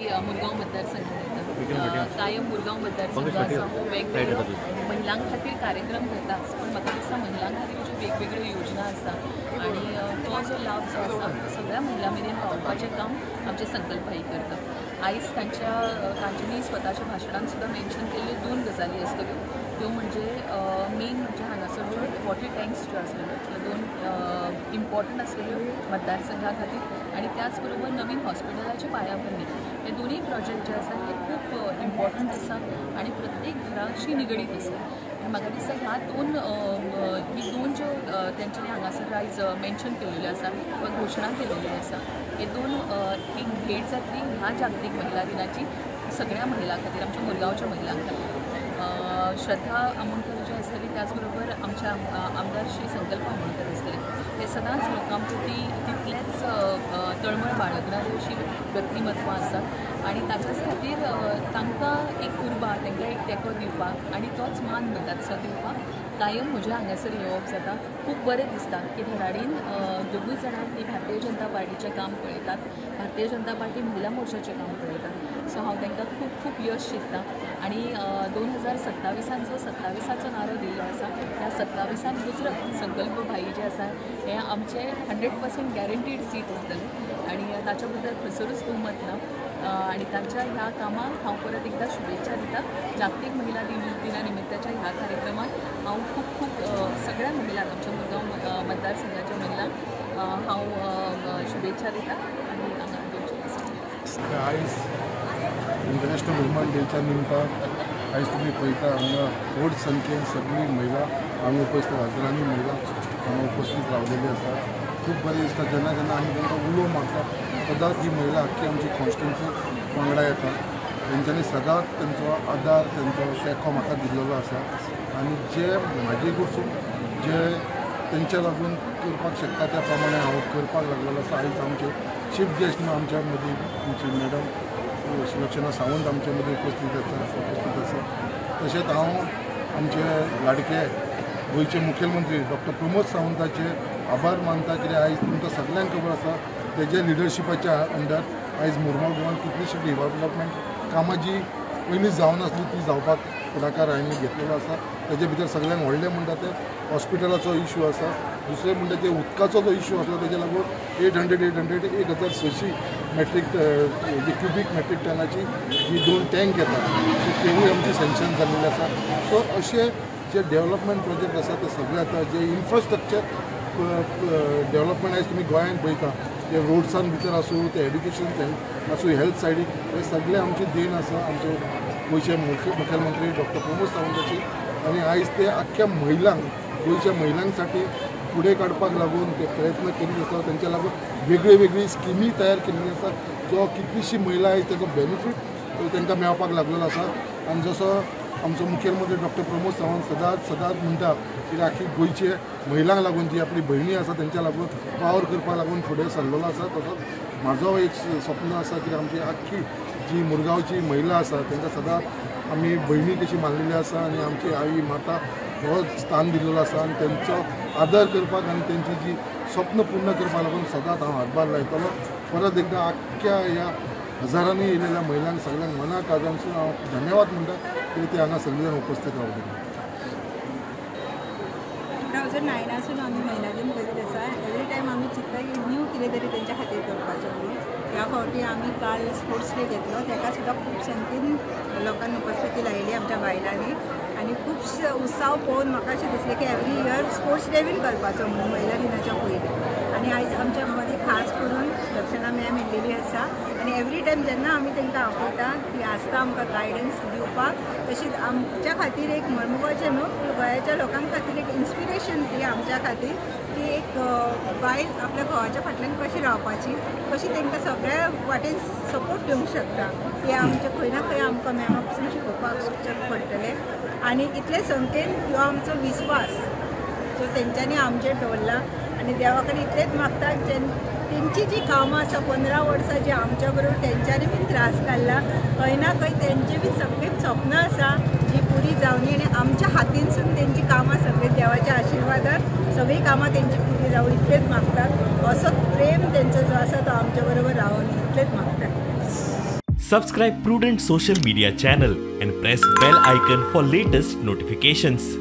मुरगांव मतदारसंघात कायम मुरगांव मतदारसंघ आसा हो वेगवेगळ्यो महिलां खातीर कार्यक्रम घेताच, पूण म्हाका दिसता महिलां खातीर ज्यो वेगवेगळ्यो योजना आसा आनी तो जो लाभ जो आसा तो सगळ्या महिलां मेरेन पावोवपाचें काम आमचे संकल्प भाई करता. आयज तांच्यांनी स्वताच्या भाशणान सुद्दां मेन्शन केल्ल्यो दोन गजाली आसतल्यो, त्यो म्हणजे मेन म्हणजे हांगासर ज्यो वॉटर टँक्स ज्यो आसलेल्यो त्यो दोन इम्पॉर्टंट आसलेल्यो मतदारसंघा खातीर आनी त्याच बरोबर नवीन हॉस्पिटलाचे पायाभरणी, हे दोनूय प्रोजेक्ट जे आसा ते खूब इम्पॉर्टंट आसा आनी प्रत्येक घराशी निगडीत आसा. आनी म्हाका दिसता ह्या दोन ही दोन ज्यो तेंच्यांनी हांगासर आयज मेन्शन केलेल्यो आसा किंवा घोशणा केलेल्यो आसा, हे दोन एक भेट जातली ह्या जागतीक महिला दिनाची सगळ्या महिलां खातीर, आमच्या मुरगांवच्या महिलां खातीर. श्रद्धा आमोणकर जे आसतली त्याचबरोबर आमच्या आमदार श्री संकल्प आमोणकर आसतले, ते सदांच लोकां प्रती तितलेंच तळमळ बाळगणारे अशी व्यक्तिमत्वां आसात आनी ताच्याच खातीर तांकां एक उर्बा, तांकां एक तेंको दिवपाक आनी तोच मान म्हणटा तसो दिवपाक कायम म्हज्या हांगासर येवप जाता. खूब बरें दिसता की धडाडीन दोगूय जाणां ती भारतीय जनता पार्टीचें काम पळयतात, भारतीय जनता पार्टी महिला मोर्चाचें काम पळयतात. सो हांव तांकां खूब खूब यश चिंतता आनी 2027 जो 27 नारो दिल्लो आसा त्या 27 मुजरत संकल्प भाई जे आसा हे आमचे 100% गॅरंटीड सीट आसतलें आनी ताच्या बद्दल खंयसरूच दुमत ना आनी तांच्या ह्या कामाक हांव परत एकदां शुभेच्छा दिता. जागतीक महिला दिना निमित्ताच्या ह्या कार्यक्रमात हांव खूब खूब सगळ्या महिलांक, आमच्या मुरगांव मतदारसंघाच्या महिलांक हांव शुभेच्छा दिता आनी हांगा आयज इंटरनॅशनल वुमन डेच्या निमतान आयज तुमी पळयता हांगा व्हड संख्येन सगळी महिला हांगा उपस्थित, हजारांनी महिला हांगा उपस्थित रावलेली आसा. खूब बरें दिसता जेन्ना जेन्ना आमी तांकां उलो मारता सदांच ही महिला आख्खी आमची कॉन्स्टिट्युन्सी वांगडा येता. तेंच्यांनी सदांच तेंचो आदार, तेंचो तेंको म्हाका दिल्लो आसा आनी जे म्हाजे कडसून जे तेंच्या लागून करपाक शकता त्या प्रमाणे हांव करपाक लागलेलो आसा. आयज आमचे चीफ गेस्ट म्हणून आमच्या मदीं आमची मॅडम सुलक्षणा सावंत आमचे मदीं उपस्थित आसा. तशेंच हांव आमचे लाडके गोंयचे मुखेलमंत्री डॉक्टर प्रमोद सावंताचे आभार मानता, कित्याक आयज तुमकां सगळ्यांक खबर आसा तेजे लिडरशिपाच्या अंडर आयज मुरगांव गोवान कितलीशी डेव्हलपमेंट कामां जी पयलीं जावनासली ती जावपाक फुडाकार हांवें घेतलेलो आसा. तेजे भितर सगळ्यांक व्हडलें म्हणटा तें हॉस्पिटलाचो इशू आसा, दुसरें म्हणटा ते उदकाचो जो इशू आसलो तेजे लागून 800 1600 मेट्रीक जी क्युबीक मेट्रीक टनाची जी दोन टँक येता सो तेवूय आमची सँक्शन जाल्लेली आसा. सो अशे जे डेव्हलपमेंट प्रोजेक्ट आसा ते सगळे आतां जे इन्फ्रास्ट्रक्चर डेव्हलपमेंट आयज तुमी गोंयांत पळयता ते रोड्सान भितर आसूं, ते एड्युकेशन आसूं, हेल्थ सायडीक, हे सगळे आमची देण आसा आमचे गोंयचे मुखेलमंत्री डॉक्टर प्रमोद सावंताची. आनी आयज ते आख्ख्या महिलांक, गोंयच्या महिलांसाठी फुडें काडपाक लागून ते प्रयत्न करीत आसा. तेंच्या लागून वेगळी वेगळी स्किमी तयार केल्ली आसा, जो कितलीशी महिला आयज तेजो बेनिफीट तांकां मेळपाक लागलेलो आसा. आनी जसो आमचो मुखेलमंत्री डॉक्टर प्रमोद सावंत सदांच सदांच म्हणटा की आख्खी गोंयचे महिलांक लागून जी आपली भयणी आसा तेंच्या लागून वावर करपाक लागून फुडें सरलेलो आसा. तसोच म्हाजो एक स्वप्न आसा की आमची आख्खी जी मुरगांवची महिला आसा तांकां सदांच आमी भयणी कशी मानलेली आसा आनी आमची आई माता हो स्थान दिल्लो आसा आनी तेंचो आदर करपाक आनी तेंची जी स्वप्न पूर्ण करपाक लागून सदांच हांव हातभार लायतलो. परत एकदां आख्ख्या ह्या हजारांनी येयलेल्या महिलांक सगळ्यांक मना काळजांतसून हांव धन्यवाद म्हणटा की ते हांगा सगळे जाण उपस्थित रावले. 2009 आमी महिला दिन करीत आसा. एवरी टायम आमी चिंतता की न्यू कितें तरी तेंच्या खातीर करपाचें म्हणून. ह्या फावटी आमी काल स्पोर्ट्स डे घेतलो, ताका सुद्दां खूब संख्येन लोकांनी उपस्थिती लायली आमच्या बायलांनी आनी खूब उत्साह पळोवन म्हाका अशें दिसलें की एवरी इयर स्पोर्ट्स डे बीन करपाचो म्हणून महिला दिनाच्या पयलीं. आनी आयज आमच्या मदीं खास करून लक्षणा मॅम येयलेली आसा आनी एवरी टायम जेन्ना आमी तांकां आपयता ती आसता आमकां गायडन्स दिवपाक. तशीच आमच्या खातीर एक मरमुगाचें न्हू गोंयाच्या लोकां खातीर एक इन्स्पिरेशन ती आमच्या खातीर की एक बायल आपल्या घोवाच्या फाटल्यान कशी रावपाची, कशी तांकां सगळ्या वाटेन सपोर्ट दिवंक शकता, ते आमचे खंय ना खंय आमकां मॅमा पासून शिकोवपाक पडटलें. आनी इतले संख्येन ह्यो आमचो विस्वास जो तेंच्यांनी आमचेर दवरला आनी देवा कडेन इतलेंच मागता तेंची जी कामां आसा 15 वर्सां जी आमच्या बरोबर तेंच्यांनी बीन त्रास काडला, खंय ना खंय तेंची बी सगळीं सपनां आसा जी पुरी जावनी आनी आमच्या हातीनसून तेंची कामां सगळीं देवाच्या आशिर्वादान सगळीं कामां तेंची पुरी जावं इतलेंच मागतात. असो प्रेम तेंचो जो आसा तो आमच्या बरोबर रावून इतलेंच मागतात. Subscribe Prudent social media channel and press bell icon for latest notifications.